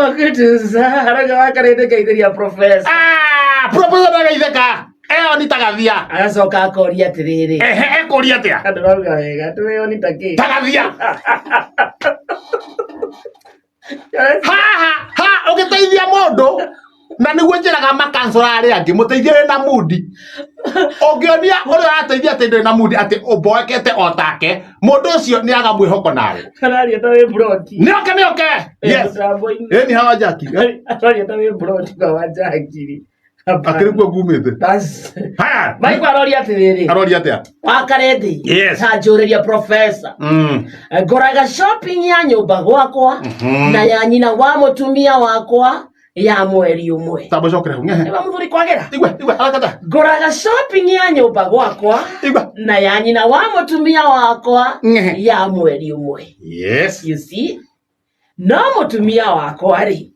wĩtagwo Kutuza arauga wakarĩte ngeithĩria professor. Ah, professor ndagaitheka ĩyo ni tagathia. Agacoka akoria atĩrĩrĩ. Ehe, ekũria atĩa? Andũ rauga wega atĩ ni ta kĩ? Tagathia. Haha ha ũgĩteithia mũndũ na nĩguo njĩraga makansora arĩa angĩ mũteithie wĩna mundi. Ũngĩonia ũrĩa ũrateithia atĩ ndũrĩ na mundi atĩ ũmboekete o take, mũndũ ũcio nĩ aga mwĩhoko nawe. Araria ta wĩ broti. Nĩoke nĩoke. Yes. Mũtambo-inĩ. Ĩni hawa Jackie. Araria ta wĩ broti kwa wanjangiri. Akĩrĩ kuo ngumĩte. Bas. Haya. Maigua aroria atĩrĩrĩ. Aroria atĩa? Wakarĩndĩ. Yes. Ta njũrĩria professor. Ngoraga shopping ya nyũmba gwakwa na ya nyina wa mũtumia wakwa ya mweri ũmwe. Tamba cokere hau. Ngehe. Ĩwa mũthuri kwagĩra. Igua, igua, harakata. Ngoraga shopping ya nyũmba gwakwa Igua. na ya nyina wa mũtumia wakwa Ngehe. ya mweri ũmwe. Yes. You see? No mũtumia wakwa rĩ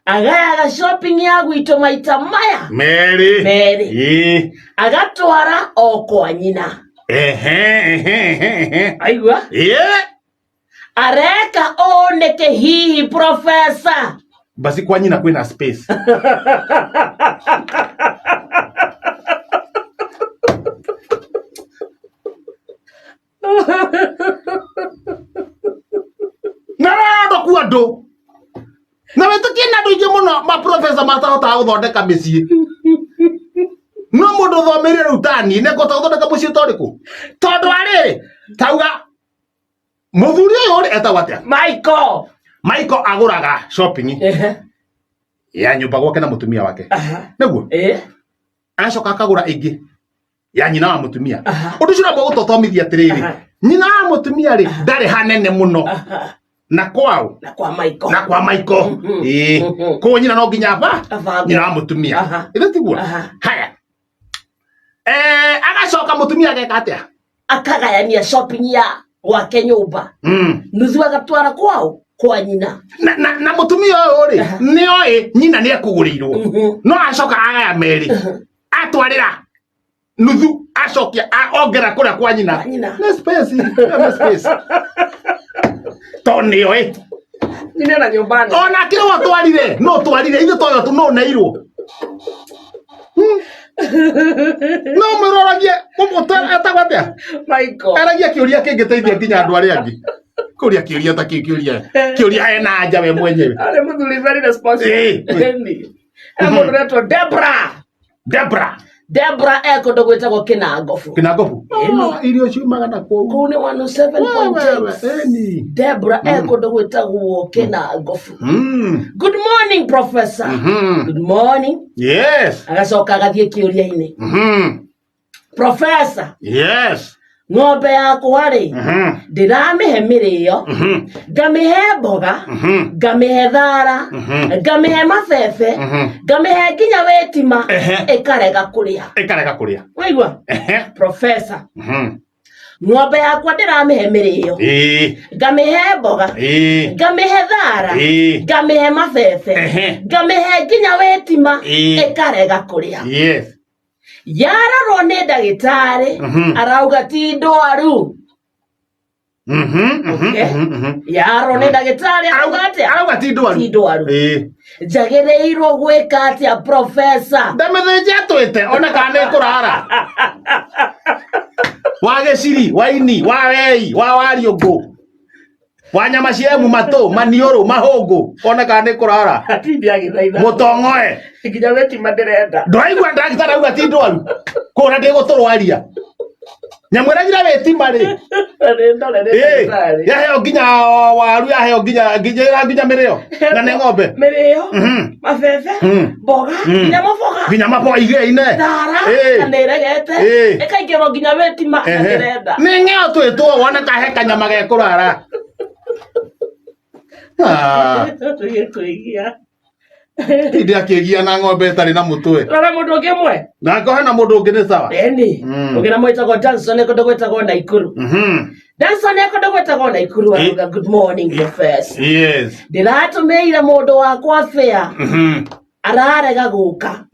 agayaga shopping ya gwitũ maita maya Merĩ. Merĩ. Ĩĩ. Agatwara o kwa nyina. Ehe, ehe, ehe, ehe. Aigua? Ĩĩ. Areka ũũ nĩkĩ hihi professor? Basi kwa nyina kwĩna space. Na rando ku andũ. Na wĩtĩkie na andũ aingĩ mũno maprofesa matahotaga gũthondeka mĩciĩ. No mũndũ ũthomeire rĩu ta niĩ nĩ ngũhota gũthondeka mũciĩ ta ũrĩkũ? Tondũ wa rĩrĩ, tauga mũthuri ũyũ rĩ etagwo atĩa? Michael. Michael agũraga shopping Ehe. ya nyũmba gwake na mũtumia wake. Nĩguo? Agacoka akagũra ĩngĩ ya nyina wa mũtumia. Ũndũ ũcio ũramba gũtũthomithia atĩrĩrĩ, nyina wa mũtumia rĩ ndarĩ hanene mũno na kwao Na kwa Michael. Na kwa Michael. Ĩĩ. Koguo nyina no nginya aba Abangwo. Nyina wa mũtumia. Ĩthĩ tiguo? Aha. Haya. Eh, agacoka mũtumia ageka atĩa? Akagayania shopping ya gwake nyũmba. Nuthu agatwara kwao kwa nyina. Na mũtumia ũyũ rĩ nĩ oĩ nyina nĩ ekũgũrĩirwo. No acoka agaya merĩ. Atwarĩra nuthu acokia ongera kũrĩa kwa nyina. Kwa nyina. Nĩ space, nĩ space. Tondũ nĩ oĩ. Nyina na nyũmba nene. Ona kĩrĩa watwarire, no twarire ithuĩ toyo tu no neirwo. No mwĩroragie etagwo atĩa? Michael. Aragia kĩũria kĩngĩteithia nginya andũ arĩa angĩ. Kũria kĩũria ta kĩu kĩũria. Kĩũria ena anja we mwenyewe. Arĩ mũthuri very responsible. Ĩĩ. Ĩni. He mũndũ ũretwo Debra. Debra. Debra e kũndũ gwĩtagwo Kĩnangobu. Kĩnangobu. Ĩni. Ah, irio ciumaga na kũu. Kũu nĩ 107.8. Ĩni. Debra e kũndũ gwĩtagwo Kĩnangobu. Good morning professor. Good morning. Yes. Agacoka agathiĩ kĩũria-inĩ. Professor, Yes. Ng'ombe yakwa rĩ ndĩramĩhe mĩrĩo, ngamĩhe mboga, ngamĩhe thara, ngamĩhe mabebe, ngamĩhe nginya wĩtima, ĩkarega kũrĩa. Ĩkarega kũrĩa. Waigua professor? Ng'ombe yakwa ndĩramĩhe mĩrĩo, ngamĩhe mboga, ngamĩhe thara, ngamĩhe mabebe, ngamĩhe nginya wĩtima, ĩkarega kũrĩa. Yarorwo nĩ ndagĩtarĩ, arauga ti ndwaru. Okay. Yarorwo nĩ ndagĩtarĩ arauga atĩa? Arauga ti ndwaru. Ti ndwaru. Njagĩrĩirwo gwĩka atĩa professor? Ndamĩthĩnje atwĩte ona kana nĩ kũrara. Wa gĩciri, wa ini, wa wei, wa wariũngũ. Wa nyama cia emu matũ, maniũrũ, mahũngũ, ona kana nĩ kũrara. Atindi agĩthaitha. Mũtong'oe. Nginya wetima ndĩrenda. Ndwaigua ndagĩtarĩ auga ti ndwaru. Kũra ndĩgũtũrwaria. Nyamũ ĩragira wĩtima rĩ. Nĩ ndore nĩ ndagĩtarĩ. Yaheo nginya waru, yaheo nginya nginya nginya mĩrĩo. Na nĩ ng'ombe. Mĩrĩo, mabebe, mboga, nginya maboga. Nginya maboga igĩine. Thara, na nĩ ĩregete. Ĩkaingĩrwo nginya wĩtima na ndĩrenda. Nĩ ng'eo twĩtwo wona kahe kanyama ge kũrara. Ah, Tũgĩkwĩgia. Hindi akĩgia na ng'ombe ĩtarĩ na mũtwe. Rora mũndũ ũngĩ ũmwe. Na ngohe na mũndũ ũngĩ nĩ sawa. Eni. Ũngĩ na mwĩtagwo Danson kũndũ gwĩtagwo Naikuru. Danson kũndũ gwĩtagwo Naikuru arauga good morning professor. Yes. Ndĩratũmĩire mũndũ wakwa fare, ararega gũka.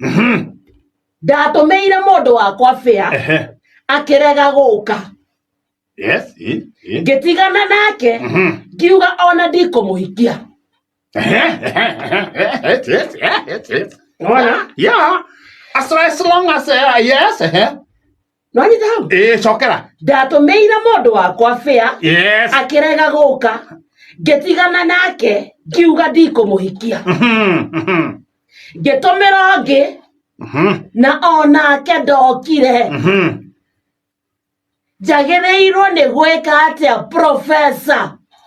Ndatũmĩire mũndũ wakwa fare, akĩrega gũka. Yes. Ngĩtigana nake, ngiuga ona ndikũmũhikia. Wona? Yeah. As long as yes, ehe. Nwanyita hau? Ĩĩ, cokera. Ndatũmĩire mũndũ wakwa fare. Yes. Akĩrega gũka, ngĩtigana nake, ngiuga ndikũmũhikia. Ngĩtũmĩra ũngĩ na onake ndokire. Njagĩrĩirwo nĩ gwĩka atĩa, professor?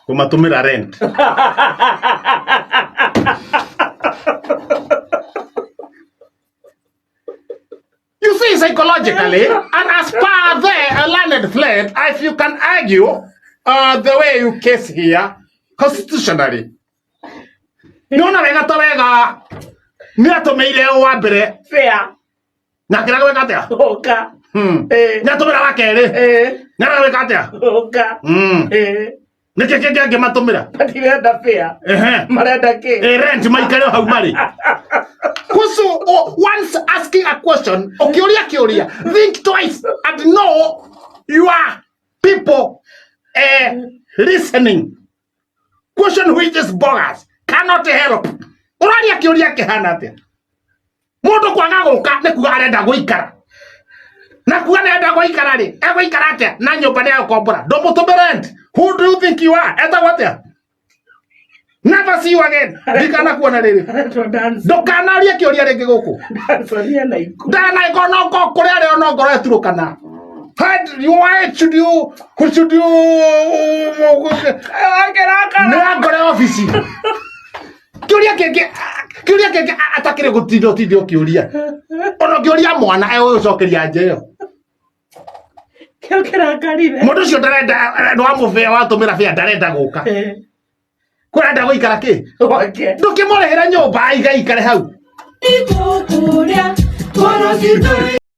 Kũmatũmĩra rent. You see, psychologically, and as per the learned friend, if you can argue the way you case here, constitutionally, nĩona wega ta wega nĩ atũmĩire wa mbere Fair. na akĩrega gwĩka atĩa? Gũka. Nĩ atũmĩra wa kerĩ nĩ arega gwĩka atĩa? Gũka. Nĩkĩ kĩngĩ angĩmatũmĩra? Matirenda fair. Marenda kĩ? Rent maikare o hau marĩ. Kusu, once asking a question, ũkĩũria kĩũria, think twice and know you are people listening. Question which is bogus cannot help. Ũraria kĩũria kĩhana atĩa? Mũndũ kwaga gũka nĩ kuga arenda gũikara. Na kuga nĩ arenda gũikara rĩ, egũikara atĩa na nyũmba nĩ egũkombora? Ndũmũtũmĩre rent. Who do you think you are? Etagwo atĩa? Never see you again. Ndikanakuona rĩrĩ. Aretwo Danson. Ndũkanarie kĩũria rĩngĩ gũkũ. Danson ena iku. Ndanaiko noko kũrĩa arĩ ona ngoro eturũkana. Why should you, who should you, Akĩrakara. nĩ angore obici. Kĩũria kĩngĩ atakĩrĩ gũtinda ũtinde ũkĩũria. Ona ũngĩũria mwana egũgũcokeria nja ĩyo. Kĩo kĩrakarire. Mũndũ ũcio ndarenda, nĩ wamũbĩa watũmĩra bĩa ndarenda gũka. Kũrenda gũikara kĩ? Gwake. Ndũkĩmũrĩhĩra nyũmba aigaikare hau. Ikũkũrĩa, ngoro citũ.